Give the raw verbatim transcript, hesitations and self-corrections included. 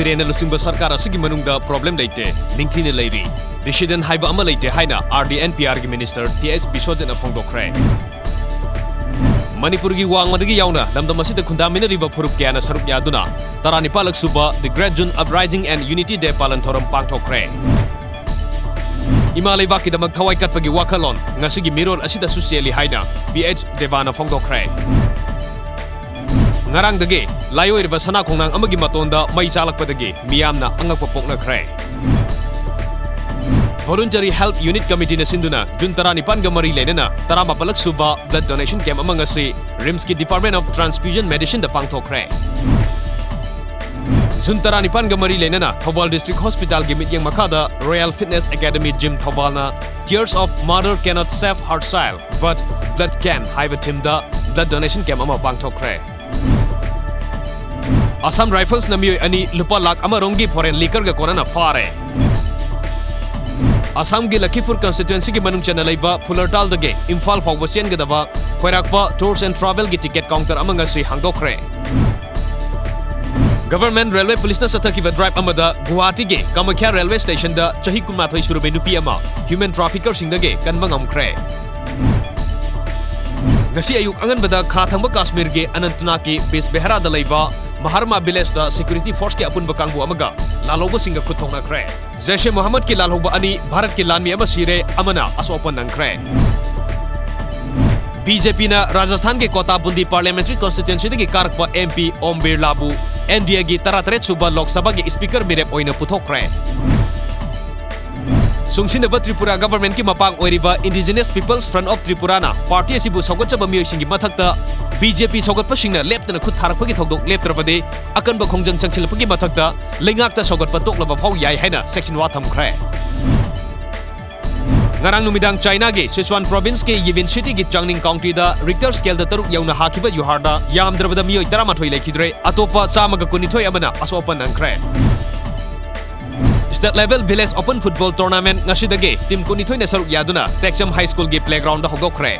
ꯇꯦꯟꯅ ꯂꯨꯆꯤꯡꯕ ꯁꯔꯀꯥꯔ ꯑꯁꯤꯒꯤ ꯃꯅꯨꯡꯗ problem ꯂꯩꯇꯦ, ꯅꯤꯡꯊꯤꯅ ꯂꯩꯔꯤ꯫ Dissident ꯍꯥꯏꯕ ꯑꯃ ꯂꯩꯇꯦ ꯍꯥꯏꯅ R D N P R ꯒꯤ minister T S ꯕꯤꯁ꯭ꯋꯖꯤꯠꯅ ꯐꯣꯡꯗꯣꯛꯈ꯭ꯔꯦ꯫ ꯃꯅꯤꯄꯨꯔꯒꯤ ꯋꯥꯡꯃꯗꯒꯤ ꯌꯥꯎꯅ ꯂꯝꯗꯝ ꯑꯁꯤꯗ ꯈꯨꯟꯗꯥꯃꯤꯟꯅꯔꯤꯕ ꯐꯨꯔꯨꯞ ꯀꯌꯥꯅ ꯁꯔꯨꯛ ꯌꯥꯗꯨꯅ ꯇꯔꯥꯅꯤꯄꯥꯜꯂꯛ ꯁꯨꯕ The Great June Uprising and Unity Day ꯄꯥꯂꯟ ꯊꯧꯔꯝ ꯄꯥꯡꯊꯣꯛꯈ꯭ꯔꯦ꯫ ꯏꯃꯥ ꯂꯩꯕꯥꯛꯀꯤꯗꯃꯛ ꯊꯋꯥꯏ ꯀꯠꯄꯒꯤ ꯋꯥꯈꯜꯂꯣꯟ ꯉꯁꯤꯒꯤ ꯃꯤꯔꯣꯜ ꯑꯁꯤꯗꯁꯨ ꯆꯦꯜꯂꯤ ꯍꯥꯏꯅ P H ꯗꯦꯕꯥꯅ ꯐꯣꯡꯗꯣꯛꯈ꯭ꯔꯦ꯫ ꯉꯔꯥꯡꯗꯒꯤ ꯂꯥꯏ ꯑꯣꯏꯔꯤꯕ ꯁꯅꯥ ꯈꯣꯡꯅꯥꯡ ꯑꯃꯒꯤ ꯃꯇꯣꯟꯗ ꯃꯩ ꯆꯥꯛꯂꯛꯄꯗꯒꯤ ꯃꯤꯌꯥꯝꯅ ꯑꯉꯛꯄ ꯄꯣꯛꯅꯈ꯭ꯔꯦ꯫ Voluntary Health Unit Committeeꯅ ꯁꯤꯟꯗꯨꯅ ꯖꯨꯟ ꯇꯔꯥꯅꯤꯄꯥꯟꯒ ꯃꯔꯤ ꯂꯩꯅꯅ ꯇꯔꯥꯃꯥꯄꯜꯂꯛ ꯁꯨꯕ blood donation camp ꯑꯃ ꯉꯁꯤ RIMSꯀꯤ Department of Transfusion Medicineꯗ ꯄꯥꯡꯊꯣꯛꯈ꯭ꯔꯦ꯫ ꯖꯨꯟ ꯇꯔꯥꯅꯤꯄꯥꯟꯒ ꯃꯔꯤ ꯂꯩꯅꯅ ꯊꯧꯕꯥꯜ District Hospitalꯒꯤ ꯃꯤꯠꯌꯦꯡ ꯃꯈꯥꯗ Royal Fitness Academy Gym ꯊꯧꯕꯥꯜꯅ Tears of Mother Cannot Save Her Child, But Blood Can ꯍꯥꯏꯕ themeꯗ blood donation camp ꯑꯃ ꯄꯥꯡꯊꯣꯛꯈ꯭ꯔꯦ꯫ Assam Riflesꯅ ꯃꯤꯑꯣꯏ ꯑꯅꯤ ꯂꯨꯄꯥ ꯂꯥꯈ ꯑꯃ ꯔꯣꯝꯒꯤ foreign liquorꯒ ꯀꯣꯟꯅꯅ ꯐꯥꯔꯦ꯫ ꯑꯁꯥꯝꯒꯤ ꯂꯈꯤꯄꯨꯔ constituencyꯒꯤ ꯃꯅꯨꯡ ꯆꯟꯅ ꯂꯩꯕ ꯐꯨꯂꯔꯇꯥꯜꯗꯒꯤ ꯏꯝꯐꯥꯜ ꯐꯥꯎꯕ ꯆꯦꯟꯒꯗꯕ ꯈ꯭ꯋꯥꯏꯔꯥꯛꯄ Tours and Travelꯒꯤ ticket counter ꯑꯃ ꯉꯁꯤ ꯍꯥꯡꯗꯣꯛꯈ꯭ꯔꯦ꯫ Government Railway Policeꯅ ꯆꯠꯊꯈꯤꯕ drive ꯑꯃꯗ ꯒꯨꯋꯥꯍꯥꯇꯤꯒꯤ ꯀꯥꯃꯈ꯭ꯌꯥ Railway Stationꯗ ꯆꯍꯤ ꯀꯨꯟꯃꯥꯊꯣꯏ ꯁꯨꯔꯕꯤ ꯅꯨꯄꯤ ꯑꯃ human traffickerꯁꯤꯡꯗꯒꯤ ꯀꯟꯕ ꯉꯝꯈ꯭ꯔꯦ꯫ ꯉꯁꯤ ꯑꯌꯨꯛ ꯑꯉꯟꯕꯗ ꯈꯥ ꯊꯪꯕ ꯀꯥꯁꯃꯤꯔꯒꯤ ꯑꯅꯟꯇꯅꯥꯒꯀꯤ ꯕꯤꯖꯕꯦꯍꯔꯥꯗ ꯂꯩꯕ ꯃꯍꯥꯔꯃꯥ villageꯇ security forceꯀꯤ ꯑꯄꯨꯟꯕ ꯀꯥꯡꯕꯨ ꯑꯃꯒ ꯂꯥꯜꯍꯧꯕꯁꯤꯡꯒ ꯈꯨꯠ ꯊꯣꯛꯅꯈ꯭ꯔꯦ꯫ ꯖꯩꯁ-ꯏ-ꯃꯣꯍꯝꯃꯗꯀꯤ ꯂꯥꯜꯍꯧꯕ ꯑꯅꯤ, ꯚꯥꯔꯠꯀꯤ ꯂꯥꯟꯃꯤ ꯑꯃ ꯁꯤꯔꯦ, ꯑꯃꯅ ꯑꯁꯣꯛ ꯑꯄꯟ ꯅꯪꯈ꯭ꯔꯦ꯫ BJPꯅ ꯔꯥꯖꯁꯊꯥꯟꯒꯤ ꯀꯣꯇꯥꯕꯨꯟꯗꯤ parliamentary constituencyꯗꯒꯤ ꯀꯥꯔꯛꯄ MP ꯑꯣꯝ ꯕꯤꯔꯂꯥꯕꯨ NDAꯒꯤ ꯇꯔꯥꯇꯔꯦꯠ ꯁꯨꯕ ꯂꯣꯛ ꯁꯚꯥꯒꯤ speaker ꯃꯤꯔꯦꯞ ꯑꯣꯏꯅ ꯄꯨꯊꯣꯛꯈ꯭ꯔꯦ꯫ ꯁꯨꯡꯁꯤꯟꯅꯕ ꯇ꯭ꯔꯤꯄꯨꯔꯥ governmentꯀꯤ ꯃꯄꯥꯡ ꯑꯣꯏꯔꯤꯕ Indigenous People's Front of Tripuraꯅ party ꯑꯁꯤꯕꯨ ꯁꯧꯒꯠꯆꯕ ꯃꯤꯑꯣꯏꯁꯤꯡꯒꯤ ꯃꯊꯛꯇ BJP ꯁꯧꯒꯠꯄꯁꯤꯡꯅ ꯂꯦꯞꯇꯅ ꯈꯨꯠ ꯊꯥꯔꯛꯄꯒꯤ ꯊꯧꯗꯣꯛ ꯂꯦꯞꯇ꯭ꯔꯕꯗꯤ ꯑꯀꯟꯕ ꯈꯣꯡꯖꯪ ꯆꯪꯁꯤꯜꯂꯛꯄꯒꯤ ꯃꯊꯛꯇ ꯂꯩꯉꯥꯛꯇ ꯁꯧꯒꯠꯄ ꯇꯣꯛꯂꯕ ꯐꯥꯎ ꯌꯥꯏ ꯍꯥꯏꯅ ꯆꯦꯛꯁꯤꯟꯋꯥ ꯊꯝꯈ꯭ꯔꯦ꯫ ꯉꯔꯥꯡ ꯅꯨꯃꯤꯗꯥꯡ ꯆꯥꯏꯅꯥꯒꯤ ꯁꯤꯆꯨꯋꯥꯟ provinceꯀꯤ ꯌꯤꯕꯤꯟ cityꯒꯤ ꯆꯥꯡꯅꯤꯡ countyꯗ Richter scaleꯗ ꯇꯔꯨꯛ ꯌꯧꯅ ꯍꯥꯈꯤꯕ ꯌꯨꯍꯥꯔꯗ ꯌꯥꯝꯗ꯭ꯔꯕꯗ ꯃꯤꯑꯣꯏ ꯇꯔꯥꯃꯥꯊꯣꯏ ꯂꯩꯈꯤꯗ꯭ꯔꯦ, ꯑꯇꯣꯞꯄ ꯆꯥꯝꯃꯒ ꯀꯨꯟꯅꯤꯊꯣꯏ ꯑꯃꯅ ꯑꯁꯣꯛ ꯑꯄꯟ ꯅꯪꯈ꯭ꯔꯦ꯫ State level village open football tournament ꯉꯁꯤꯗꯒꯤ team ꯀꯨꯟꯅꯤꯊꯣꯏꯅ ꯁꯔꯨꯛ ꯌꯥꯗꯨꯅ ꯇꯦꯛꯆꯝ High Schoolꯒꯤ playgroundꯗ ꯍꯧꯗꯣꯛꯈ꯭ꯔꯦ꯫